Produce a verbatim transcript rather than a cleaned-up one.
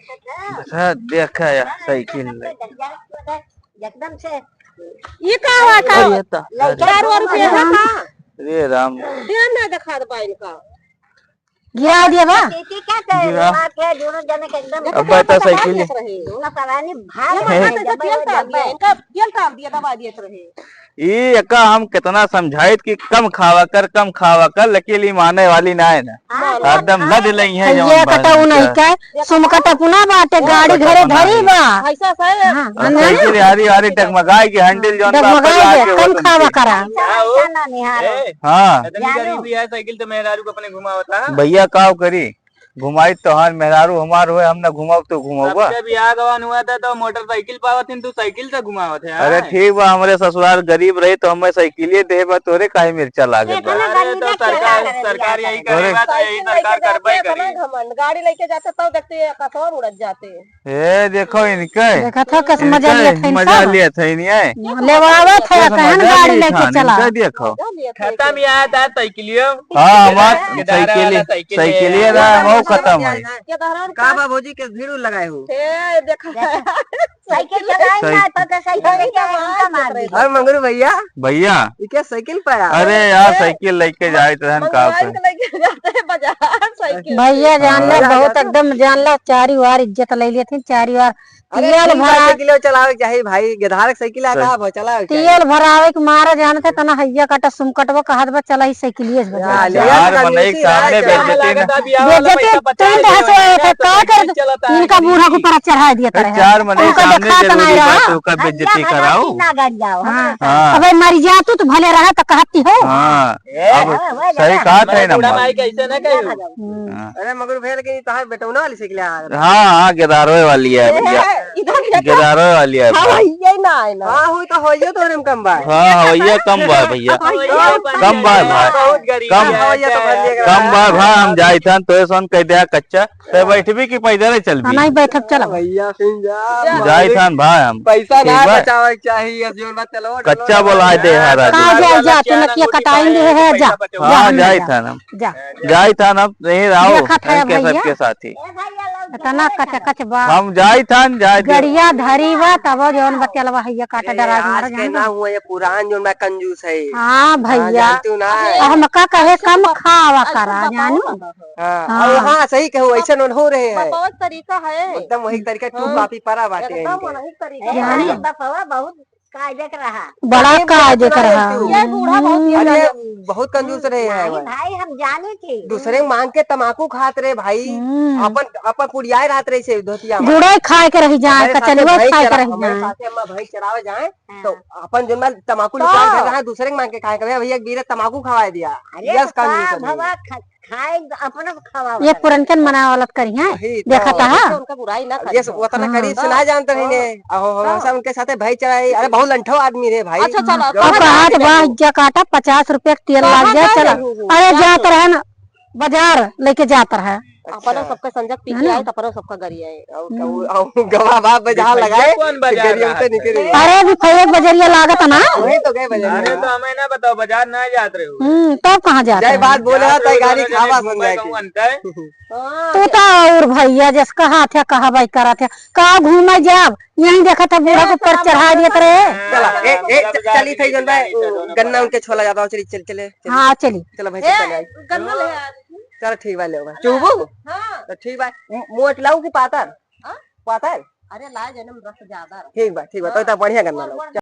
देखा, देखा या साइकिल ले। एकदम से। ये का हुआ था? अरे, ये तो, लड़का चार रुपया है का? अरे राम। ध्यान ना दिखा दे बा इनका। गिरा दिया बा? चीची क्या कहे? गिरा। बात है, दोनों जने के एकदम अब बता साइकिल। दोनों परानी भाग ये गए, मत जब तेल डाल दिया, इनका तेल डाल दिया, दबा दिए रहे। ई एका हम कितना समझाइत कि कम खावा कर, कम खावा कर, लेकिन ई माने वाली ना है ना। हाँ, एकदम हाँ। लद लई है जौन ये बात कटा है। नहीं का, सुमकट अपना बाटे, हाँ, गाड़ी घरे धरी बा। ऐसा से हाँ, और साइकिल हारी हारी डगमगाई के हैंडल जौन बा, डगमगाई दे, कम खावा करा। ऐसा, ऐसा ना निहारो। ए, हाँ। इतनी जानू। गरीबी है, साइकिल तो मेहरारू को अपने घुमावता है। भैया, काव करी? घुमाई तोहार मेहरारू हमार होए, हम ना घुमाओ तो घुमाओ बा। सबके बियाह गवन हुआ था तो मोटरसाइकिल पावत हिन, तू साइकिल से घुमावत है, अरे हाँ? ठीक बा, हमरे ससुराल गरीब रही तो हमें साइकिलिए दे बा, तोरे काहे मिर्चा लागत बा? इतना अरे गरीब तो है, क्या सरकार, करे सरकार बियाह यही करे? तोरे करेगा, तो यही साइकिल सरकार लेके करबे जाते, करी। इतना घमंड। गाड़ी लेके जाते तब देखते ये कसौर उड़त जाते। ए, देखो इनके, देखत हो, कस मजा इनके लियत है मजा इनका। लियत है इनके। लेवावत है, इनके कहन मजा गाड़ी लियत लेके है, चला। इनके देखो। मजा लियत है खत्म इनके। याद आ साइकिलियो। हाँ, हमार केदार साइकिल, वाला साइकिल है। साइकिलिए ना, वो खत्म है। केदार का बा भौजी के भीड़ लगाए हो? ए, देखो। साइकिल चलाए साइकिल। ना, तो, तो साइकिल के इनका मार दी। अरे मंगरू भैया। भैया। ये क्या साइकिल पाया? अरे यार, ए, साइकिल लेके जाए तो हम का मंगरू पे? के लेके जाते हैं बाजार साइकिल। भैया जान ला, हाँ। बहुत एकदम जान ला, चारी वार इज्जत ले लिए थे, चारी वार अरे तेल ठीक बा, भरा। साइकिल चलावे के चाही भाई, गिधारक साइकिल आ सही। कहा भा चलावे के चाही। तेल भरावे के मारा जानत है, तना हैया काटा सुमकटवा कहत बा, चला ही साइकिलिए से बजा। हाँ, लिया चार तो मनई के सामने बेइज्जती ना। लागत अभी आवा वाला बेइज्जती पैसा बचा टेंट के हंसवा रहे, है, का कर साइकिल चलाता है इनका कि बूढ़ा के नहीं? ऊपर चढ़ा दिया अरे करे। चार मनई उनका सामने देखात जरूरी नहीं बा, रहा। तो ओका बेइज्जती भैया, कराओ। भैया, ना गरियाओ, हाँ। हाँ। अबे मर जा तू तो भले रहा तो कहती हो। हाँ। ए, अब हाँ, वह सही जगह। कहा था ना बूढ़ा माँ। माई कैसे ना कही। हम्म। हाँ। अरे मगर भैया, लेकिन ये तो हर बेटौना वाली साइकिल आ रहा है। हाँ, हाँ, गिधारवे वाली है भैया। ए, इधर देखो। गिधारवे वाली है हाँ, भैया। ये ना है ना। हाँ, हुई तो होइए तो हम कम बा। हाँ, होइए कम बा भैया। हाँ, भैया, कम बा भाई। बहुत गरीब कम। है, हाँ, भैया, तो भर लिया कम बा भाई, हम जाई था, तो ऐसा कह दिया कच्चा। ते बैठबी कि पैदल ही चलबी? हाँ, नहीं बैठब, चलो। भैया, फिर जा। जाई थान भाई हम। पैसा ठीक ना बा? बचावे के चाही, अब जीवन बात चलो, कच्चा चलो, बोलाए दे यार, आज। का जा, जा, तू नकिया कटाई दे है, जा। हाँ, जा, जाई जा। थान हम। जा। जाई थान हम, यहीं रहो, देखत है इनके भैया। सबके साथी। इतना कच कच बा। हम जाई थान, जाई थान। गड़िया धरी बा, तब जौन बतियलवा हैया काटा अरे, डरा आज मारा के जान ना दो। हुआ, ये पुरान जौन बा कंजूस है। हाँ, हाँ, भैया। जानती हूँ ना। हमका कहे कम खावा करा, जानू। हाँ, हाँ। और हाँ, सही कहू, ऐसन उन हो रहे हैं। बकवास तरीका है। एकदम वही तरीका, टू हाँ। कॉपी परा बाटे एकदम इनके। वही तरीका है। जानी। बकवा बहुत कायदे के रहा। बड़ा अरे, कायदे के रहा। ये बूढ़ा बहुत ये अरे, बहुत कंजूस रहे हैं भाई, भाई। भाई, हम जाने थे। दूसरे मांग के तमाकू खात रहे भाई। हम्म। अपन, अपन पुड़ियाए रात रहे से धोतिया में। गुड़े खाए के रही जाए, हमारे साथे कचलुआ भाई खाए के चरा-, रही हमारे जाए। साथे अम्मा भाई चरावे जाए, हाँ। तो अपन जो मैं तमाकू तो लुका के रहा, दूसरे के मांग के खाए, कहे, "भैया, एक बीरे तमाकू खवाए दिया।" अरे, यस, तो कानून का भवा नहीं। खा-, खाए, अपना तो खवाओ। ये पुरनकन मना वाला करी हैं, वही तो। देखा था। देखो, उनका बुराई ना करी ये सब हो। उतना हाँ। करीब से ना जानते नहीं ने। हाँ। अहो, हम हाँ। सब उनके साथे भाई चढ़ाई। अरे, बहुत लंठो आदमी रे भाई। अच्छा, चलो, जो कहाँ अब जाते कहा तो हैं? वाह, इज्जा काटा, पचास रुपया के तेल कहाँ लाग गया, जाते चला। हैं? अरे, जाते जात रहे ना, बाजार लेके जात रहे। अपनो अच्छा। सबका संजक पी है के ना? आए, तो अपनो सबका गरी आए। और, हम्म। और, और गवा बाप में जहाँ भैया लगाए, कौन तो बाजार गरी रहा हमसे है? निकल गई। अरे, भी फैया के बजरिया लागत ना। वही तो गए बाजार अरे, में। तो हमें ना बताओ, बाजार ना जात रहे हो। हम्म, तब कहाँ जात जाए रहे? बात बोले जात रहे हो, तो गाड़ी दोनों जने खावा घूमे समझाए के। कहूँ अंतर। हाँ। तू तो और भैया जस कहा थे, कहा भाई करा थे, का घूमे जाब? यहीं देखा था बूढ़ा ए, को ऊपर चढ़ा दिया तेरे। चला, ए, ए, च-, चली थे जौन भाई, गन्ना उनके छोला जाता हो, चली, चल, चले, चली। हाँ, चली। चलो भाई, ए, चल आई। गन्ना ले आ। चलो ठीक बा, ले बा। चुबू? हाँ। तो ठीक बा, मो-, मोट लाऊ की पातर? हाँ? पातर? अरे ला जनम रस ज्यादा रहा। ठीक बा, ठीक बा, तो हाँ। इतना बढ़िया गन्ना और लाऊ।